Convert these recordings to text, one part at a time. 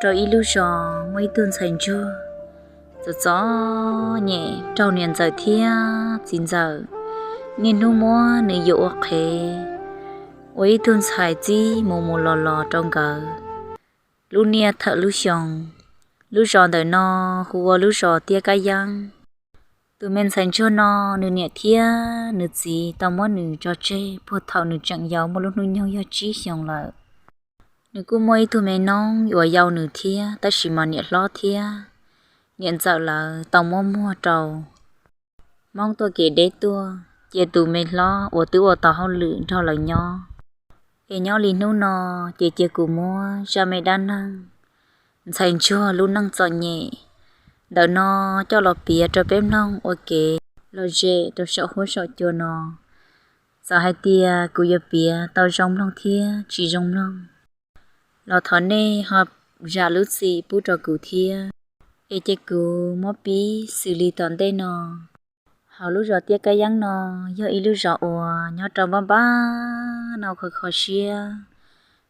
Rau ib lub zos muaj ib tug ntxhais ntsuag txom txom nyem raug niam ntxawm thiab txiv ntxawm niaj hnub muab nws yuam ua qhev, ua ib tug ntxhais txib mus mus los los rau nkawd lub niaj thawm lub xyoo. Lub zos ntawm no hu ua lub zos Tiaj Kab Yeeb. Tus me ntxhais ntsuag no, nws niam thiab nws txiv tau muab nws tso tseg puag thaum nws tseem yau muaj lub hnub nyoog yog tsib xyoos lawm. Nws kuj muaj ib tug me noob uas yau nws thiab, tab sis mas niam hlob thiab niam ntxawm lawv tau muab muag rau Hmoob tuaj kev deb tuaj, cia tus me hlob uas twb ua tau hauj lwm nrog lawv nyob. Es nyob li hnub no, ces cia kuv muab zaj me dab neeg ntxhais ntsuag lub neej txom nyem ntawm no coj los piav rau peb mloog ua kev lom zem rau saum huab saum cua no. Txawm hais tias kuv yuav piav tau zoo mloog thiab tsis zoo mloog los thov nej ho zam lub txim pub rau kuv thiab. Es cia kuv muab pib xws li tom ntej no. Hauv lub zos Tiaj Kab Yeeb no yog ib lub zos uas nyob rau npab npab no kho kho siab.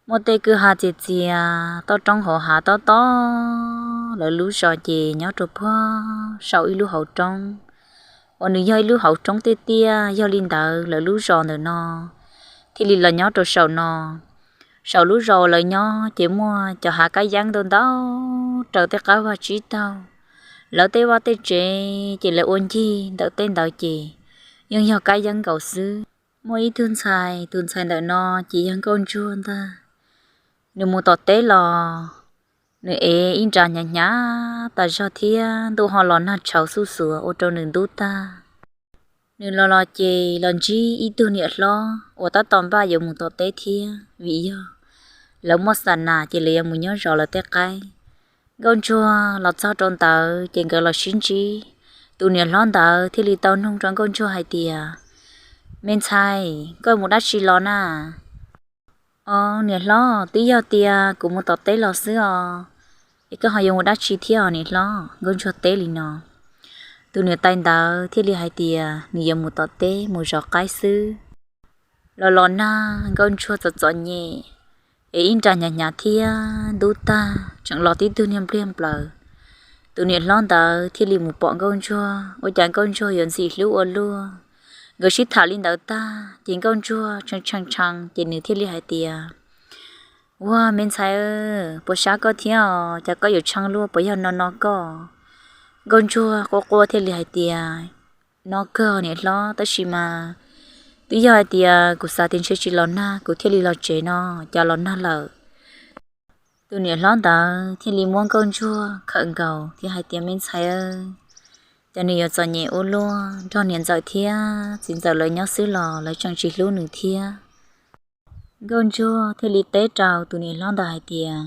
Muaj tej kwj ha txias txias, toj roob hauv hav tob tob. Lawv lub zos ces nyob rau puag saum ib lub hauv roob uas nws yog ib lub hauv roob tiaj tiaj. Yog li ntawd lawv lub zos ntawm no thiaj li los nyob rau saum no. Saum lub zos uas lawv nyob ces muaj cov hav kab yeeb ntau ntau raws tej qab vaj tsib taug. Lawv tej vaj tej tsev ces lawv ua ncig ntawm tej ntawd ces yeej yog kab yeeb nkaus xwb. Muaj ib tug ntxhais, tus ntxhais ntawm no ces yog Nkauj Ntsuag ntag. Nws mus tom teb los, nws ev ib nra hnyav hnyav tas zog thiab ntuj ho los nag tshauv xuj xuav ua rau nws ntub tag. Nws los los ces los ntsib ib tug niam hlob uas tab tom npaj yuav mus tom teb thiab, vim yog lawv muaj xa nas ces lawv yuav mus nyob zov lawv tej qaib. Nkauj Ntsuag los txog rau ntawd ces nkawd los sib ntsib. Tus niam hlob ntawd thiaj li tau nug rau Nkauj Ntsuag hais tias, Me ntxhais, koj mus dab tsi los na? Os niam hlob, twb yog tias kuv mus tom teb los xwb os. Es koj ho yuav mus dab tsi thiab os niam hlob? Nkauj Ntsuag teb li no. Tus niam tais ntawd thiaj li hais tias nws yuav mus tom teb mus zov qaib xwb. Los los nag, Nkauj Ntsuag txom txom nyem es ib nra hnyav hnyav thiab ntub tag, tseem los tib tug niag npliag nplaws. Tus niam hlob ntawd thiaj li mus pom Nkauj Ntsuag, ua cas Nkauj Ntsuag yuav ntxim hlub ua luaj. Nkawd sib tham li ntawd tag ces Nkauj Ntsuag tshee tshee tshee ces nws thiaj li hais tias, Ua me ntxhais, puas sab koj thiab os? Cas koj yuav tshee luaj, puas yog no no koj? Nkauj Ntsuag quaj quaj thiaj li hais tias, No kawg niam hlob, tab sis mas twb yog hais tias kuv xav tias ntshe tsis los nag kuv thiaj li los tsev no, cas los nag lawm. Tus niam hlob ntawd thiaj li muab Nkauj Ntsuag khawm nkaus thiab hais tias, Me ntxhais, cas nws yuav txom nyem ua luaj, nrog niam ntxawm thiab txiv ntxawm lawv nyob xwb los lawv tseem tsis hlub nws thiab. Nkauj Ntsuag thiaj li teb rau tus niam hlob ntawd hais tias,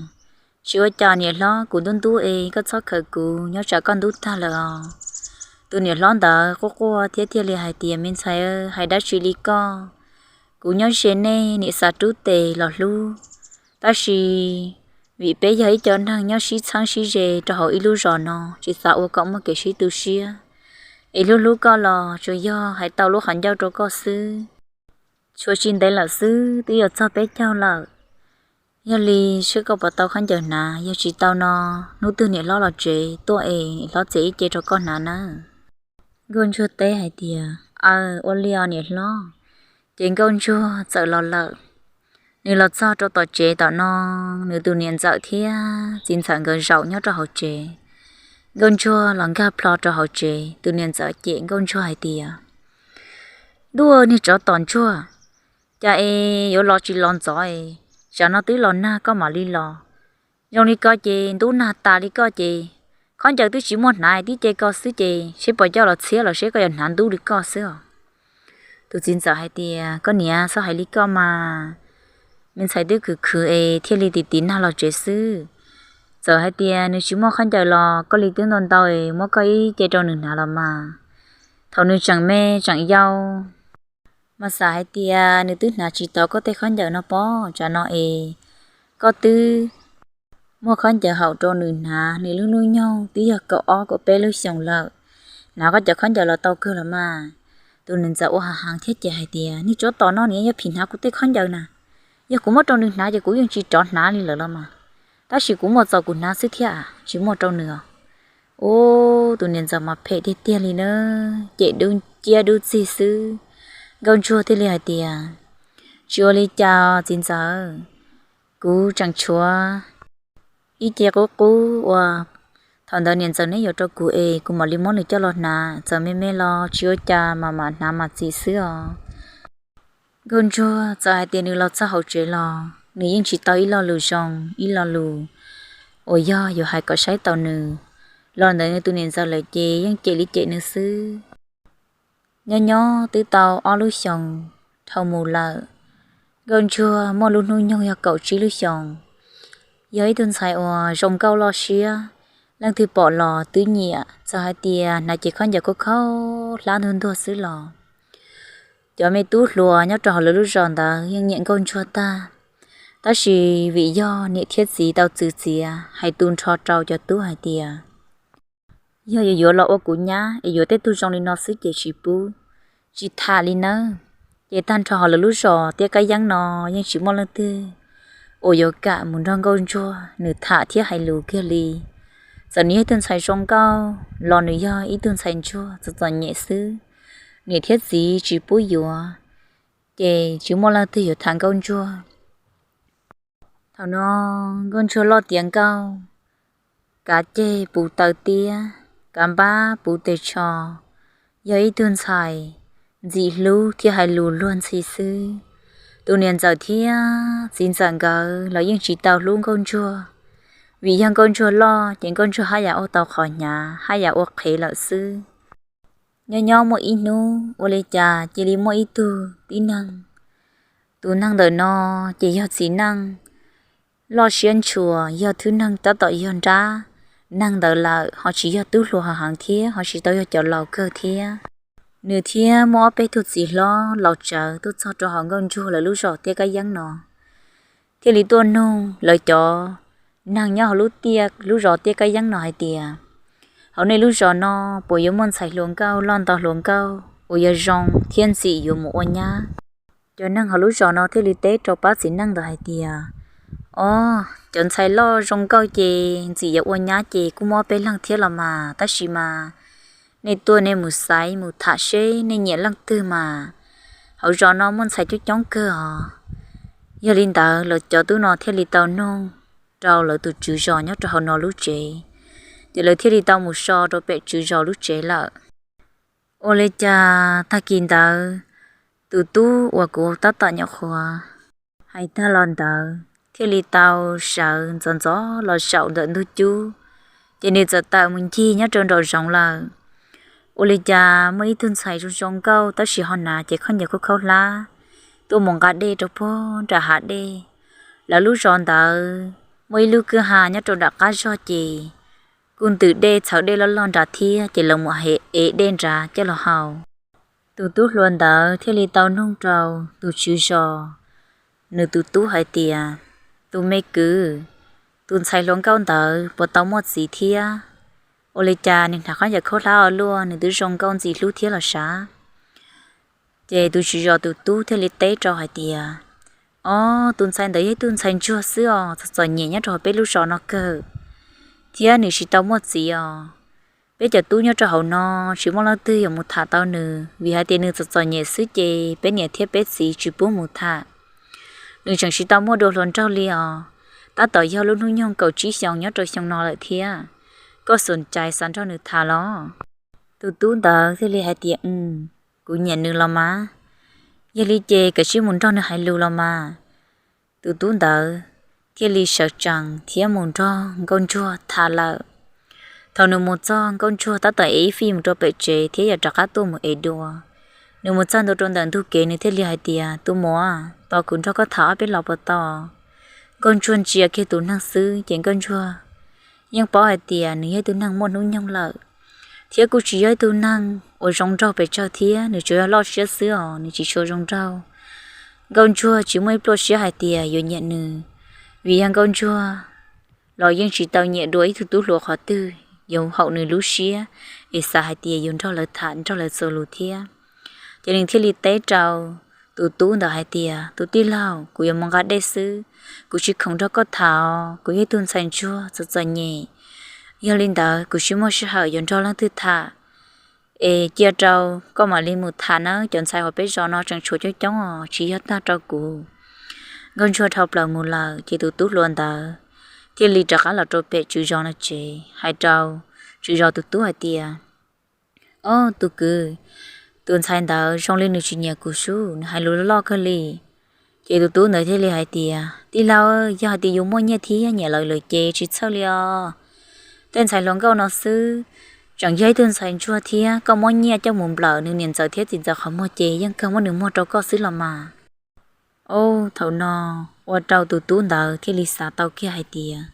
Tsis ua cas niam hlob, kuv ntub ntub es koj txhob khawm kuv, nyob tsam koj ntub tag lawm os. Tus niam hlob ntawd quaj quaj thiab thiaj li hais tias, Me ntxhais, hais dab tsi li koj? Kuv nyob ze nej, niam xav rub tes los hlub, tab sis vim peb yog ib co neeg nyob sib txheeb sib ze rau hauv ib lub zos no, tsis xav ua kom muaj kev sib tu siab. Es hlub hlub koj los tsuas yog hais tau lub qhov ncauj rau koj xwb. Tshuav tsis ntev lawm xwb twb yuav txog peb caug lawm. Yog li seb koj puas tau khaub ncaws hnav, yog tsis tau no hnub twg niam hlob los tsev tuaj es niam hlob txiav ib ce rau koj hnav nawb. Nkauj Ntsuag teb hais tias, Aw, ua li os niam hlob. Ces Nkauj Ntsuag txawm los lawm. Nws los txog rau tom tsev tom no, nws tus niam ntxawm thiab txiv ntxawm nkawd zaum nyob rau hauv tsev. Nkauj Ntsuag los nkag plho rau hauv tsev, tus niam ntxawm cem Nkauj Ntsuag hais tias, Ntuj, niag tsov tom ntsuag, cas es yuav los tsis los ntxov es, tsam no twb los nag koj mam li los. Zoo li koj ces ntub nag tas li koj ces, khaub ncaws twb tsis muaj hnav tib ce koj xwb ces seb puas coj los txhiab los seb koj yuav hnav ntub li koj xwb os. Tus txiv ntxawm hais tias, Koj niam, txhob hais li koj mas, me ntxhais twb khwv khwv es thiaj li tiv tiv nag los tsev xwb. Txawm hais tias nws tsis muaj khaub ncaws los koj li twb ntau ntau es muab koj ib ce rau nws hnav los mas. Thaum nws tseem me tseem yau mas xav hais tias nws twb hnav tsis tau koj tej khaub ncaws no pob, tsam no es koj twb muaj khaub ncaws haum rau nws hnav, nws lub hnub nyoog twb yog kaum ob kaum peb lub xyoos lawm. Hnav koj cov khaub ncaws los tau kawg los mas. Tus niam ntxawm ua hav heev thiab ces hais tias, Niag tsov tom no niam yog phim hnav kuv tej khaub ncaws na. Yog kuv muab rau nws hnav ces kuv yeej tsis rov hnav li lawm los mas. Tab sis kuv muaj txaus kuv hnav xwb thiab, tsis muaj rau nws os. Ub, tus niam ntxawm mas phem tiag tiag li na, cem dub ciab dub txig xwb. Nkauj Ntsuag thiaj li hais tias, Tsis ua li cas txiv ntxawm, kuv tseem tshuav ib ce qub qub uas thaum ntawd niam ntxawm neb yuav rau kuv es kuv mam li muab nws coj los hnav, txawm me me los tsis ua cas mas mam hnav mas txim xwb os. Nkauj Ntsuag txawm hais tias nws los txog hauv tsev los nws yeej tsis tau ib lo lus zoo, ib lo lus uas yog yuav hais kom saib taus nws. Los ntawm nws tus niam ntxawm lawm ces yeej cem li cem nws xwb. Nyob nyob twb tau ob lub xyoos dhau mus lawm, Nkauj Ntsuag muaj lub hnub nyoog yog kaum tsib lub xyoos, yog ib tug ntxhais uas zoo nkauj loj siab, leej twg pom los twb nyiam, txawm hais tias hnav cev khaub ncaws khaub khaub hlab ntuag ntuag xwb los cov me tub hluas nyob rau hauv lawv lub zos ntawd yeej nyiam Nkauj Ntsuag tag. Tab sis vim yog niam thiab txiv tau txwv txiav hais tu nrho rau cov tub hais tias, Yog yuav yuav los ua kuv nyab es yuav tej tug zoo li no xwb ces tsis pub, tsis tham li nawb. Ces tag nrho hauv lawv lub zos Tiaj Kab Yeeb no yeej tsis muaj leej twg uas yuav kam mus nrog Nkauj Ntsuag nws tham thiab hais lus kiag li. Txawm nws yog ib tug ntxhais zoo nkauj los nws yog ib tug ntxhais ntsuag txom txom nyem xwb. Niam thiab txiv tsis pub yuav, ces tsis muaj leej twg yuav tham Nkauj Ntsuag. Thaum no Nkauj Ntsuag loj tiav nkauj, kav ceg puv taw tiab, kav npab puv tes tsho, yog ib tug ntxhais ntxim hlub thiab hais lus luag ntxhi xwb. Tus niam ntxawm thiab txiv ntxawm nkawd los yeej tsis tau hlub Nkauj Ntsuag, vim yog Nkauj Ntsuag loj ces Nkauj Ntsuag haj yam ua tau qhov hnyav haj yam ua qhev lawm xwb. Nyob nyob muaj ib hnub ua li cas cia li muaj ib tug tib neeg. Tus neeg ntawm no ces yog txiv neej loj siab ntshua, yog thwj neeg tab tom yog nrab neeg ntawd lawm, ho tsis yog tub hluas hav heev thiab ho tsis tau yog cov laus kawg thiab. Nws thiab muaj ob peb tug txiv hlob laus tsawv tuaj txog rau hauv Nkauj Ntsuag lawv lub zos Tiaj Kab Yeeb no, thiaj li tuaj nug lawv cov neeg nyob hauv lub tiaj, lub zos Tiaj Kab Yeeb no hais tias, Hauv nej lub zos no puas yuav muaj ntxhais hluas nkauj loj nto hluas nkauj uas yog zoo thiab ntxim yuav mus ua nyab? Cov neeg hauv lub zos no thiaj li teb rau pab txiv neej ntawd hais tias, Ob, cov ntxhais loj zoo nkauj ces ntxim yuav ua nyab ces kuj muaj ob peb leeg thiab los mas, tab sis mas nej tuaj nej mus xaiv mus tham seb nej nyiam leej twg mas. Hauv zos no muaj ntxhais coob coob kawg os. Yog li ntawd lawv cov tub no thiaj li tau nug rau lawv tus tswv zos nyob rau hauv no lub tsev, ces lawv thiaj li tau mus so rau pem tswv zos lub tsev lawm. Ua li cas tag kis ntawd tus tub uas kuv tab tom nyuam qhuav hais tag los ntawd thiaj li tau sawv ntxov ntxov los zaum ntawm ntug cub, ces nws txawm tawm mus ncig nyob rau nraum zoov lawm. Ua li cas muaj ib tug ntxhais zoo zoo nkauj tab sis ho hnav cev khaub ncaws khaub khaub hlab tuaj mus nqa dej rau puag nram hav dej. Lawv lub zos ntawd muaj ib lub kwj ha nyob rau nram qab zog ces kuj ntws dej txhawv dej loj loj nrad thiab, ces lawv mus ev dej nrad coj los haus. Tus tub hluas ntawd thiaj li tau nug rau tus tswv zos nws tus tub hais tias, Tus me kwv, tus ntxhais hluas nkauj ntawd puas tau muaj txiv thiab? Ua li cas nws hnav khaub ncaws khaub hlab ua luaj, nws twb zoo nkauj ntxim hlub thiab los sav? Ces tus tswv zos tus tub thiaj li teb rau hais tias, Ob, tus ntxhais ntawd yog ib tug ntxhais ntsuag xwb os, txom txom nyem nyob rau hauv peb lub zos no kawg, thiab nws tsis tau muaj txiv os. Peb cov tub nyob rau hauv no tsis muaj leej twg yuav mus tham tau nws, vim hais tias nws txom txom nyem xwb ces peb niam thiab peb txiv tsis pub mus tham. Nws tseem tsis tau muaj dua hluas nraug li os, tab tom yog lub hnub nyoog kaum tsib xyoos nyob rau xyoo no lawm thiab. Koj xum cais xav nrog nws tham los? Tus tub ntawd thiaj li hais tias, Kuv nyiam nws los mas. Yog li ces koj sim mus nrog nws hais lus los mas. Tus tub ntawd thiaj li sawv tsees thiab mus nrog Nkauj Ntsuag tham lawm. Thaum nws mus txog, Nkauj Ntsuag tab tom ev ib fij mus rau pem tsev thiab yuav rov qab tuaj mus ev dua. Nws mus txog ntua rau ntawm ntug kev, nws thiaj li hais tias, Tus muam, tos kuv nrog koj tham ob peb los puas tau? Nkauj Ntsuag ntsia kiag tus neeg xwb ces Nkauj Ntsuag yeej paub hais tias nws yog ib tug neeg muaj hnub nyoog lawm, thiab kuj tsis yog ib tug neeg uas zoo nraug pes tsawg thiab, nws tsuas yog loj siab xwb os, nws tsis tshua zoo nraug. Nkauj Ntsuag tsis muaj ib pluaj siab hais tias yuav nyiam nws, vim yog Nkauj Ntsuag los yeej tsis tau nyiam dua ib tug tub hluas qhov twg yuav haum nws lub siab es xav hais tias yuav nrog lawv tham nrog lawv txuas lus thiab. Ces nws thiaj li teb rau tus tub ntawd hais tias, tus tij laug, kuv yuav mus nqa dej xwb, kuv tsis khoom nrog koj tham os, kuv yog ib tug ntxhais ntsuag txom txom nyem. Yog li ntawd kuv tsis muaj sij hawm yuav nrog leej twg tham, es cia rau koj mam li mus tham nawb, cov ntxhais uas peb zos no tseem tshuav coob coob os, tsis yog tag rau kuv. Nkauj ntsuag dhau plaws mus lawm ces tus tub hluas ntawd thiaj li rov qab los rau pem tswv zos no tsev, hais rau tswv zos tus tub hais tias, Ob, tus kwv, tus ntxhais ntawd zoo li nws tsis nyiam kuv sub, nws hais lus loj kawg li. Ces tus tub ntawd thiaj li hais tias, Tij laug, yog hais tias yus muaj nyiaj thiab nyiam lawv lawm ces tsis txhawj li os. Tej ntxhais hluas nkauj no xwb, tseem yog ib tug ntxhais ntsuag thiab, koj muab nyiaj coj mus nplawm nws niam ntxawm thiab txiv ntxawm qhov muag ces yeej kawg muab nws muag rau koj xwb los mas. Ob, thaum no ua rau tus tub ntawd thiaj li xav tau kiag hais tias,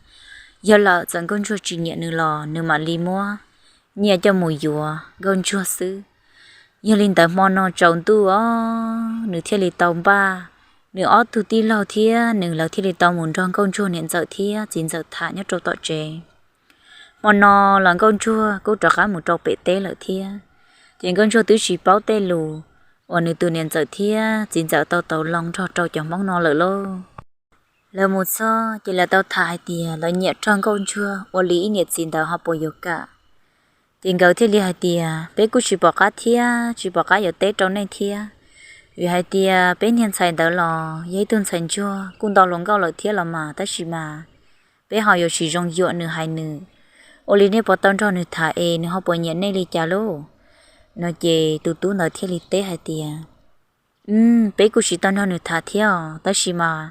yog lawm txawm nkauj ntsuag tsis nyiam nws los nws mam li muab nyiaj coj mus yuav nkauj ntsuag xwb. Yog li ntawd hmo no tsaus ntuj os, nws thiaj li tau npaj nws ob tug tij laug thiab nws lawv thiaj li tau mus nrog nkauj ntsuag niam ntxawm thiab txiv ntxawm tham nyob rau tom tsev. Hmo no los nkauj ntsuag kuj rov qab mus rau pem teb lawm thiab. Ces nkauj ntsuag twb tsis paub tej lus uas nws tus niam ntxawm thiab txiv ntxawm tau tau loo nrog rau cov hmoob no lawm lauj. Lawv mus txog ces lawv tau tham hais tias lawv nyiam rog nkauj ntsuag ua li ib niam txiv ntawd ho puas yuav kam. Ces nkawd thiaj li hais tias, Peb kuj tsis pom qab thiab tsis pom qab yuav teb rau nej thiab, vim hais tias peb niag ntxhais ntawd los yog ib tug ntxhais ntsuag kuj nto hluas nkauj lawm thiab los mas, tab sis mas peb ho yuav tsis zoo yuam nws hais nws. Ua li nej puas tau nrog nws tham es nws ho puas nyiam nej li cas lauj? No ces tus tub ntawd thiaj li teb hais tias, Peb kuj tsis tau nrog nws tham thiab os, tab sis mas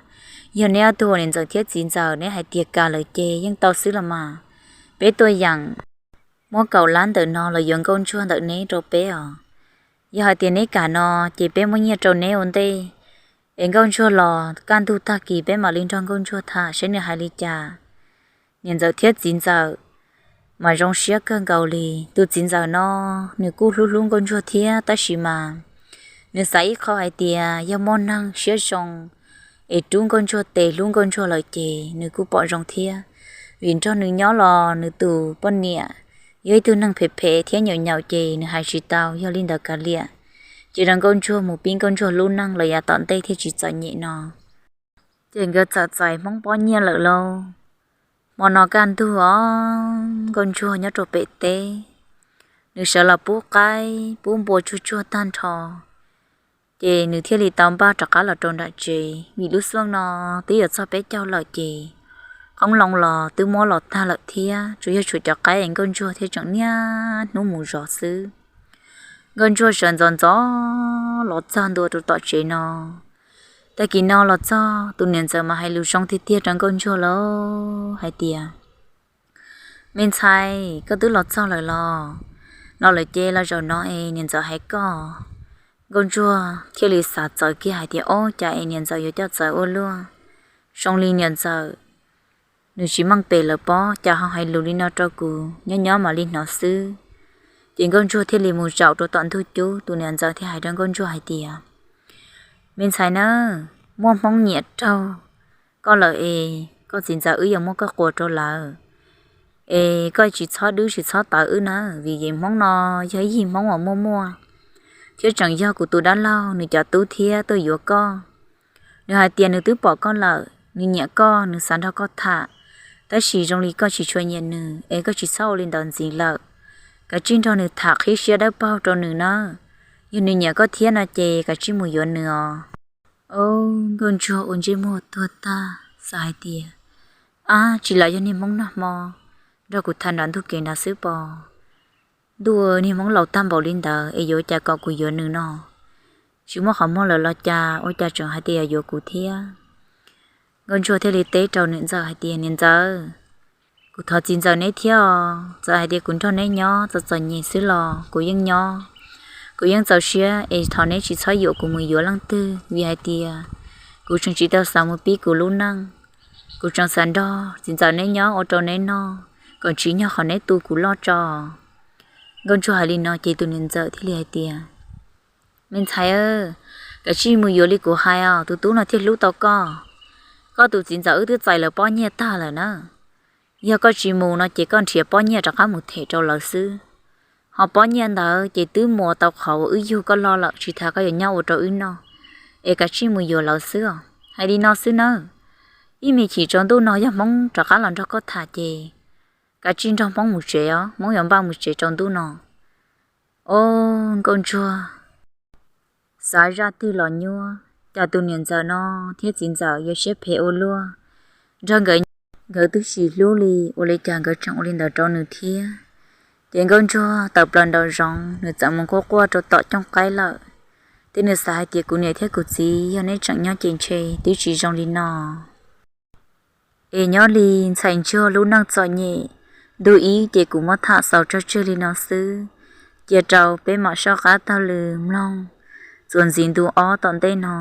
yog neb ob tug uas niam ntxawm thiab txiv ntxawm neb hais tias kam lawm ces yeej tau xwb los mas. Peb tuaj yeem muab kaum lab ntawm no los yuav nkauj ntsuag ntawm neb rau peb os. Yog hais tias neb kam no ces peb muab nyiaj rau neb ua ntej, es nkauj ntsuag los kaj ntug tag kis peb mam li nrog nkauj ntsuag tham saib nws hais li cas. Niam ntxawm thiab txiv ntxawm mas zoo siab kawg nkaus li. Tus txiv ntxawm no nws kuj hlub hlub nkauj ntsuag thiab, tab sis mas nws xav ib qho hais tias yog muaj neeg siab zoo es rub nkauj ntsuag tes hlub nkauj ntsuag lawm ces nws kuj pom zoo thiab. Vim nrog nws nyob los nws tus poj niam yog ib tug neeg phem phem thiab nyaum nyaum ces nws hais tsis tau, yog li ntawd kav liam, ces rau nkauj ntsuag mus pib nkauj ntsuag lub neej los yav tom ntej thiaj tsis txom nyem no. Ces nkawd txawm txais hmoob pob nyiaj lawm lauj. Hmo no kaj ntug os, nkauj ntsuag nyob rau pem teb, nws sawv los pub qaib pub npua tsuag tsuag tag nrho, ces nws thiaj li tau npaj rov qab los rau nram tsev. Vim lub xuaj no twb yuav txog peb caug lawm ces qoob loo los twb muab los tag lawm thiab, tsuas yog tshuav cov qaib es nkauj ntsuag thiaj tseem niaj hnub mus zov xwb. Nkauj ntsuag sawv ntxov ntxov los txog ntua rau tom tsev no. Tag kis no los txog tus niam ntxawm mas hais lus zoo tiag tiag rau nkauj ntsuag lauj, hais tias, Me ntxhais, koj twb los txog lawm los? Los lawm ces los zaum no es niam ntxawm hais koj. Nkauj ntsuag thiaj li xav txawv kiag hais tias, Ob, cas es niam ntxawm yuav coj txawv ua luaj? Zoo li niam ntxawm nws tsis meej pem lawv pob, cas ho hais lus li no rau kuv, nyob nyob mam li hnov xwb. Ces nkauj ntsuag thiaj li mus zaum rau tom ntug cub, tus niam ntxawm thiaj hais rau nkauj ntsuag hais tias, Me ntxhais nawb, muaj hmoob nyiam raug koj lawm es koj txiv ntxawm wb yuav muab koj quas rau lawv, es koj tsis txhob dwb tsis txhob tawv wb nawb, vim yim hmoob no yog ib yim hmoob uas muaj muaj, thiab tseem yog kuv tus dab laug nws cov tub thiab tuaj yuav koj. Nws hais tias nws twb pom koj lawm, nws nyiam koj, nws xav nrog koj tham, tab sis zoo li koj tsis tshua nyiam nws es koj tsis txhob ua li ntawd ntxiv lawm. Kav tsij nrog nws tham qhib siab dawb paug rau nws nawb. Yog nws nyiam koj thiab no ces kav tsij mus yuav nws os. Ob, nkauj ntsuag ua ntsej muag tuag tag, xav hais tias, Ab, tsis lam yog niag hmoob nag hmo nrog kuv tham nram ntug kev nrad xwb pom. Ntuj, niag hmoob laus tag npaum li ntawd es yuav cas kom kuv yuav nws no? Tsis muaj qhov muag lawm los cas ua cas tseem hais tias yuav kuv thiab? Nkauj ntsuag thiaj li teb rau niam ntxawm hais tias, Niam ntxawm, kuv thov txiv ntxawm neb thiab os. Txawm hais tias kuv nrog neb nyob txom txom nyem xwb los kuv yeej nyob. Kuv yeej txaus siab es thov neb tsis txhob yuam kuv mus yuav leej twg, vim hais tias kuv tseem tsis tau xav mus pib kuv lub neej. Kuv tseem xav nrog txiv ntxawm neb nyob ua rau neb noj, kom tsim nyog qhov neb tu kuv loj tso. Nkauj ntsuag hais li no ces tus niam ntxawm thiaj li hais tias, Me ntxhais, kav tsij mus yuav li kuv hais os, tus tub no thiaj hlub tau koj. Koj tus txiv ntxawm wb twb txais lawv pob nyiaj tag lawm na. Yog koj tsis mus no ces koj nrhiav pob nyiaj rov qab mus them rau lawv xwb. Ho pob nyiaj ntawd ces twb muas tau qhov uas wb yug koj loj lawm, tsis tas koj yuav nyob ua rau wb noj. es kav tsij mus yuav lawv xwb os. Hais li no xwb nawb, ib me chim tsaus ntuj no yog Hmoob rov qab los nrog koj tham ces kav tsij nrog Hmoob mus tsev os, Hmoob yuav npaj mus tsev tsaus ntuj no. Os, Nkauj Ntsuag xav zaj twg los nyuaj, cas tus niam ntxawm no thiab txiv ntxawm yuav siab phem ua luaj, nrog nkawd, nkawd twb tsis hlub li, ua li cas nkawd tseem ua li ntawd rau nws thiab. Ces Nkauj Ntsuag tawm plaws nraum zoov, nws txawm mus quaj quaj rau tom cooj qaib lawm. Ces nws xav hais tias kuv niam thiab kuv txiv yog neb tseem nyob ces ntshe twb tsis zoo li no. Es nyob li ntxhais ntsuag lub neej txom nyem, ntu ib ces kuv muab tham xaus tso tseg li no xwb. Cia rau peb mam soj qab taug lw mloog txuas ntxiv ntu ob tom ntej no.